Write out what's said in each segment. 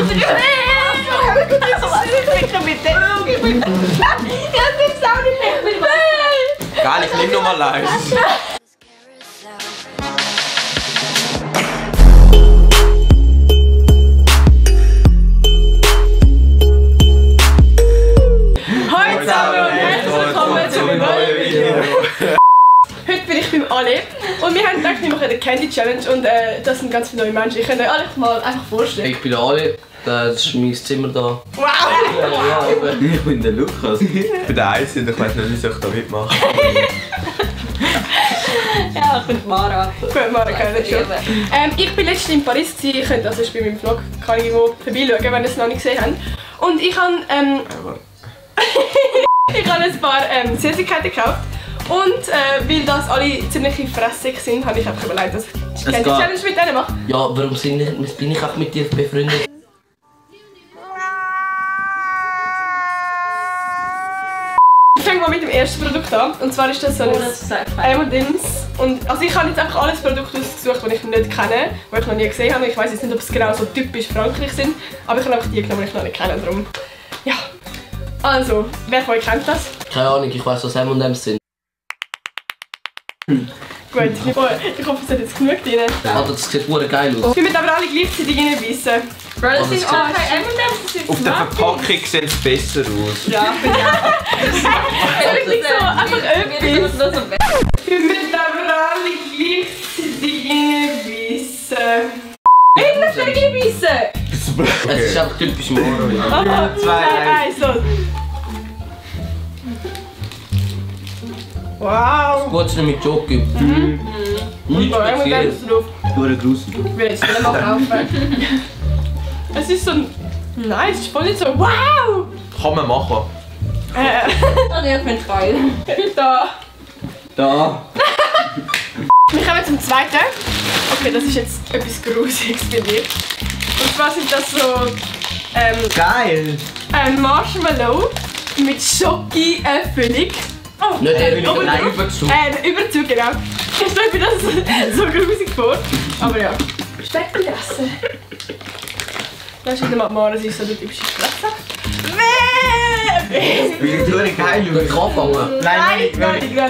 bitte. Ich hab den Sound nicht mehr. Geil, ich nehme nochmal live. Hallo zusammen und herzlich willkommen zu einem neuen Video. Heute bin ich beim Ale und wir haben gedacht, wir machen eine Candy Challenge und das sind ganz viele neue Menschen. Ich kann euch alle mal einfach vorstellen. Ich bin der Ale, das ist mein Zimmer da. Wow! Ich bin der Lukas. Ich bin der Einzige, ich weiß nicht, wie ich da mitmache. Ja, ich bin Mara. Gut, Mara kennt das schon. Ich bin letztens in Paris, ihr könnt also bei meinem Vlog kann ich irgendwo vorbeischauen, wenn ihr es noch nicht gesehen habt. Und ich habe ich habe ein paar Süßigkeiten gekauft. Und weil das alle ziemlich fressig sind, habe ich einfach überlegt, dass ich Candy Challenge mit denen mache. Ja, warum bin ich auch mit dir befreundet? Ich fange mal mit dem ersten Produkt an. Und zwar ist das so ein M&M's. Und also ich habe jetzt einfach alles Produkt ausgesucht, die ich nicht kenne, die ich noch nie gesehen habe. Ich weiß jetzt nicht, ob es genau so typisch Frankreich sind, aber ich habe einfach die genommen, die ich noch nicht kenne. Darum. Ja. Also, wer von euch kennt das? Keine Ahnung, ich weiß, was M&M's sind. Gut, ich hoffe, es hat jetzt genug drin. Alter, das sieht verdammt geil aus. Wir müssen aber alle gleichzeitig reinbeissen. Bro, das sind auch keine M&M's, das sind Auf der Verpackung sieht es besser aus. Ja, Wirklich so, einfach etwas. Wir müssen das so Wir müssen aber alle gleichzeitig reinbeissen. Ich möchte nicht reinbeissen! Es ist einfach typisch Mara. Aha, 2, 1, los. Wow! Gut, es ist mit Jockey. Nichts Da haben wir Spezielles. ganz drauf. Nur gruselig. Ich will jetzt nicht mal kaufen. Es ist so nice, es ist voll nicht so wow! Kann man machen. Und ich finde es geil. Da. Da. Wir kommen zum zweiten. Okay, das ist jetzt etwas Grusiges für dich. Und zwar sind das so Geil. Marshmallow mit Schoki-Füllung. Oh, Nicht der Oben drauf. Überzug. Überzug, genau. Ich stelle mir das so grusig vor. Aber ja. Speckgelassen. Das ist wieder mal Mara, sie ist so der typische Fresse. Wie du geil Soll ich anfangen? Nein, gar nicht. Wir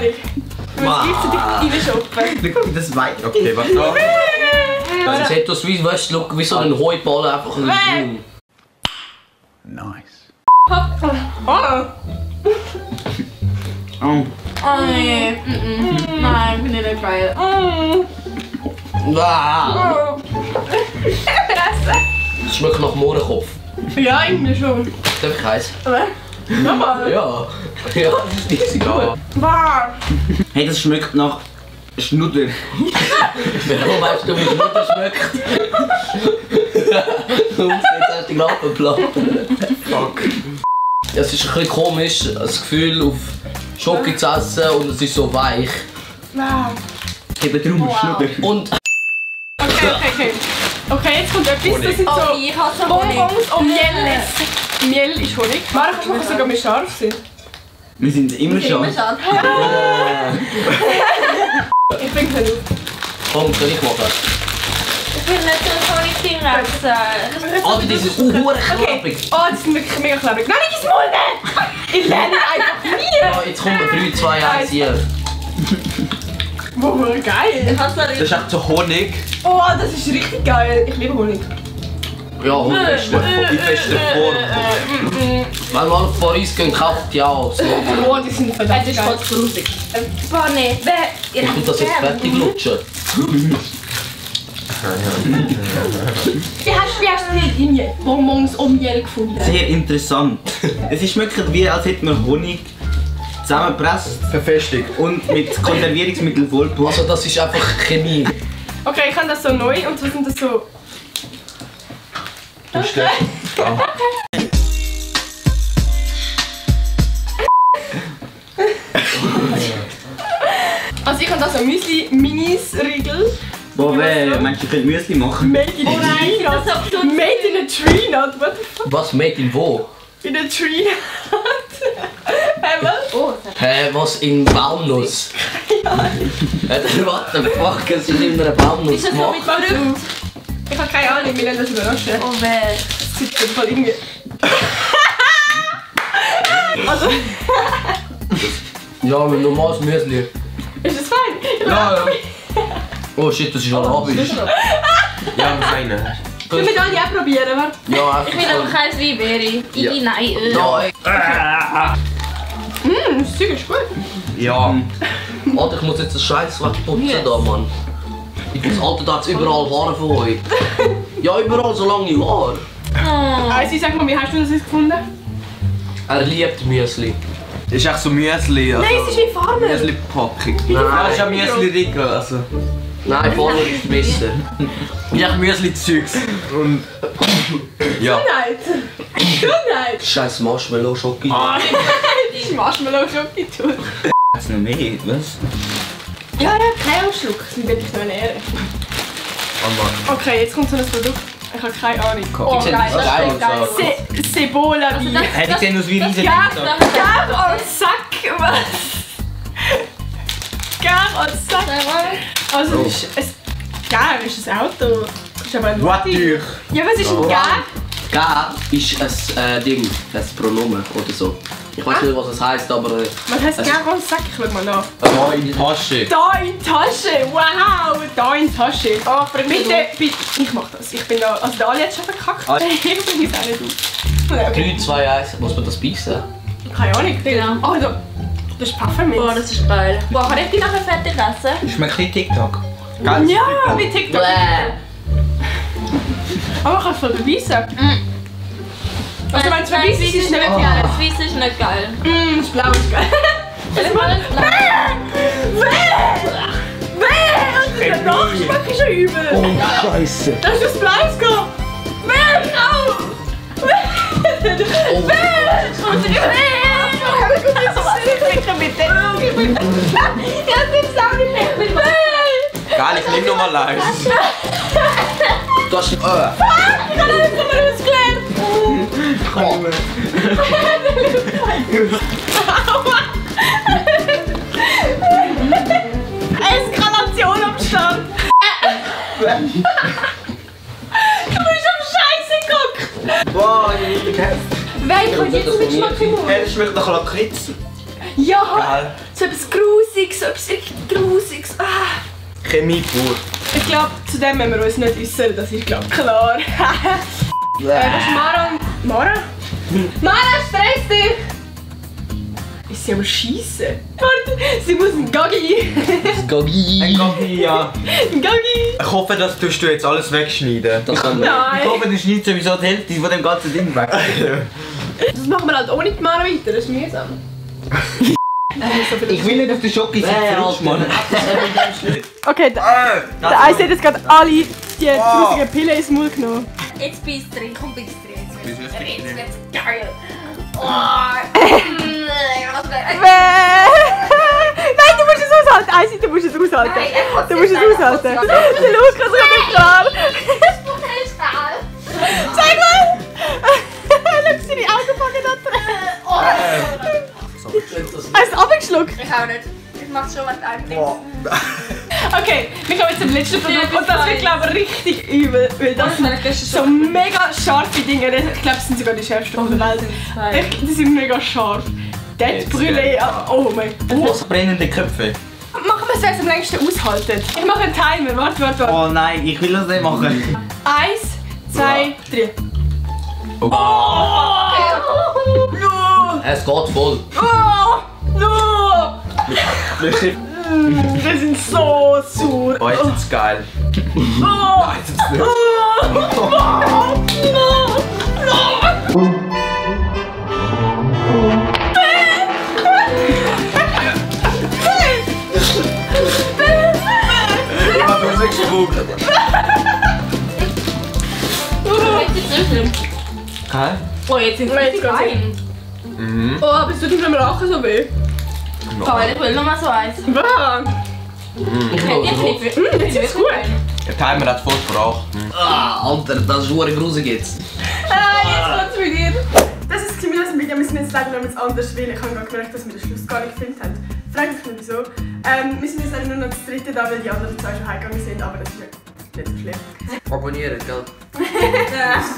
müssen gleichzeitig reinschoppen. Das weit. Okay, was da? Es hat das wie, weißt du, wie so ein Heuball einfach in den Mund. Nice. Oh. Oh. Oh nee. Nein, finde ich nicht geil. Ah, Oh. es schmeckt nach Mohrenkopf. Ja, irgendwie schon. Darf ich eins? Aber nochmal. Ja. Ja, das ist easy. Ja. Wow. Hey, das schmeckt nach Schnudder. Warum weißt du, wie Schnutter schmeckt? Und jetzt hast du die Lampe platt. Fuck. Es ist ein bisschen komisch, das Gefühl auf Schoki zu essen und es ist so weich. Wow. Eben darum Schnudder. Und Okay. Okay, jetzt kommt etwas. Das sind Oh, so ich hasse Honig. Bonbons und Miel. Miel ist Honig. Mara, kannst du machen, sogar wir scharf sind? Wir sind immer schon. Immer schade. Ich bringe es auf. komm, kann ich machen. Ich will nicht so ein Honigding essen. Alter, das ist knappig. Oh, die sind wirklich mega klebrig. Nein, nicht ins Mund! Ich lerne einfach nie! Ja, jetzt kommt 3, 2, 1 hier. Wow, geil! Das ist echt so Honig. Oh, das ist richtig geil. Ich liebe Honig. Ja, und In fester Form. wenn wir nach Paris gehen, kauft ja auch. So. Oh, die sind verdammt Das ist geil. voll grusig. Boah, nee. Ich will das jetzt fertig lutschen. Wie hast du die Bonbons und Miel gefunden? Sehr interessant. Es schmeckt wie, als hätte man Honig zusammengepresst Verfestigt. und mit Konservierungsmittel vollgepusht. Also das ist einfach Chemie. Okay, ich habe das so neu und so sind das so... Du stehst. Da. Also ich habe da so Müsli-Minis-Riegel. Boah, meinst du, ihr könnt Müsli machen? Made in a tree nut. das ist absurd. Made in a tree nut. What the fuck? Was, made in wo? In a tree nut. Hey, was? Oh, Hä, was in Walnuss? What the fuck, es ist in einer Walnuss ist das so mit gemacht. Frucht? Ich habe keine Ahnung, wir nennen das überraschen. Oh, wer? Das sieht auf jeden Fall irgendwie... Also... Ja, mit normales Müsli. Ist das fein? Ja. Oh shit, das ist arabisch. Ja, muss einen. Wir müssen alle auch probieren, warte. Ja, Ich will aber kein Weinbeere. Ja. Nein. Das Zeug ist gut. Ja. Alter, ich muss jetzt das Scheiß wegputzen da, Mann. Alter, da hat's überall Haare von euch. Ja, überall so lange Haare. Also, sag mal, wie hast du das jetzt gefunden? Er liebt Müsli. Das ist echt so Müsli. Also Nein, es ist wie Farmer. Müsli-Packung. Nein. Das ist ja Müsli-Riegel. Also. Nein, Farmer ist besser. Ja, Müsli-Zeugs. Und. Ja. Gesundheit! Scheiß Marshmallow-Schoki. Das ist Marshmallow-Schoki-Tour. Hast du noch mehr? Was? Ja, kein Ausschluck. Das ist wirklich noch eine Ehre. Okay, jetzt kommt so ein Produkt. Ich habe keine Ahnung. Oh, geil. Das geil. ist geil. Cebola Also wie. das- Hey, die sehen aus wie riesen Gar Pizza. am Sack! Was? Gar am Sack! Also, es ist ein. Gar ist ein Auto. Das ist aber ein Voiture. Ja, was ist ein Gar? Gar ist ein Ding, ein Pronomen oder so. Ich weiß nicht, was es heisst, aber. Was heisst Gar am Sack? Ich schau mal nach. Da in die Tasche. Da in die Tasche! Wow! Da in die Tasche! Oh, bitte, bitte! Ich mach das. Ich bin da. Also, der Ali hat schon verkackt. Ich bin jetzt auch nicht auf. 3, 2, 1, muss man das beißen? Keine Ahnung. Genau. Oh, das ist Pfefferminz. Boah, das ist geil. Boah, kann ich die nachher fertig essen? Schmeckt wie TikTok. Ganz Ja, wie TikTok. Aber man kann es voll beweisen. Also, wenn es verweist, ist es nicht geil. geil. Das Weiss ist nicht geil. Das Blau ist geil. Das ist alles blau. Der Nachgeschmack ist schon übel. Oh, Scheiße. Das ist das Bleis gehabt. Au! Geil, ich nehme nochmal leise. Du hast. Eskalation am Start! Du bist am Scheiße geguckt! Boah, ich bin gehässt. Wer kommt jetzt mit Geschmack im Mund? Hey, das schmeckt nach Lakritz. Ja! Geil. So etwas Grusiges, so etwas richtig Grusiges. Ah. Chemie pur. Ich glaube, zu dem müssen wir uns nicht äußern, das ist glaube klar. Das ist Mara. Mara? Mara, stress dich! Ist sie am Schiessen? Warte, sie muss einen Gaggi. Ein Gagi. Kaffee, ja. Ein Gaggi. Ich hoffe, dass du jetzt alles wegschneiden. Das kann man. Nein. Ich hoffe, du schneidest sowieso die Hälfte von dem ganzen Ding weg. Das machen wir halt ohne die Mara weiter, das ist mühsam. Ich will nicht, dass du Schoki zerrutschst, Mann. Okay, der Eis hat jetzt gerade alle die grusigen Pillen ins Maul genommen. Jetzt beißt drin, komm beißt drin. Jetzt wird's geil. Oh. Nein, du musst es aushalten! Eisi, du musst es aushalten! Nein, Du musst es aushalten! Der Lukas kommt nicht klar! Zeig mal! Schau seine Augenbacken da drin! Hast du abgeschluckt? Ich auch nicht. Ich mach's schon mit einem Ding. Okay, wir kommen zum letzten Produkt und das wird glaube ich richtig übel, weil das sind so mega scharfe Dinge. Ich glaube, das sind sogar die schärfsten von der Welt. Die sind mega scharf. Dort Brûlé, oh mein Gott. Brennende Köpfe. Machen wir es, wer es am längsten aushaltet. Ich mache einen Timer, warte. Oh nein, ich will das nicht machen. 1, 2, 3. Oh. No! Es geht voll. Oh! No! Wir sind so sauer. Oh, jetzt ist geil. Oh! Nein, jetzt ist nicht. Ich hab uns nicht gespuckt. Geil. Oh, jetzt sind Jetzt wir geht's. ein. Oh, aber es tut mir Lachen so weh. Oh, ich will noch mal so eins. Wow. Jetzt ist gut. Der Timer hat voll gebracht. Alter, das ist verdammt gruselig jetzt. Jetzt geht's mit dir. Das ist das Video. Wir sind jetzt leider noch etwas anders, weil ich habe gerade gemerkt, dass wir den Schluss gar nicht gefilmt haben. Fragt mich nicht wieso. Wir sind jetzt leider nur noch das dritte da, weil die anderen zwei schon heimgegangen sind, aber das ist nicht Nicht so schlimm. Abonnieren, gell?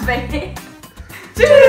Weh. Tschüss!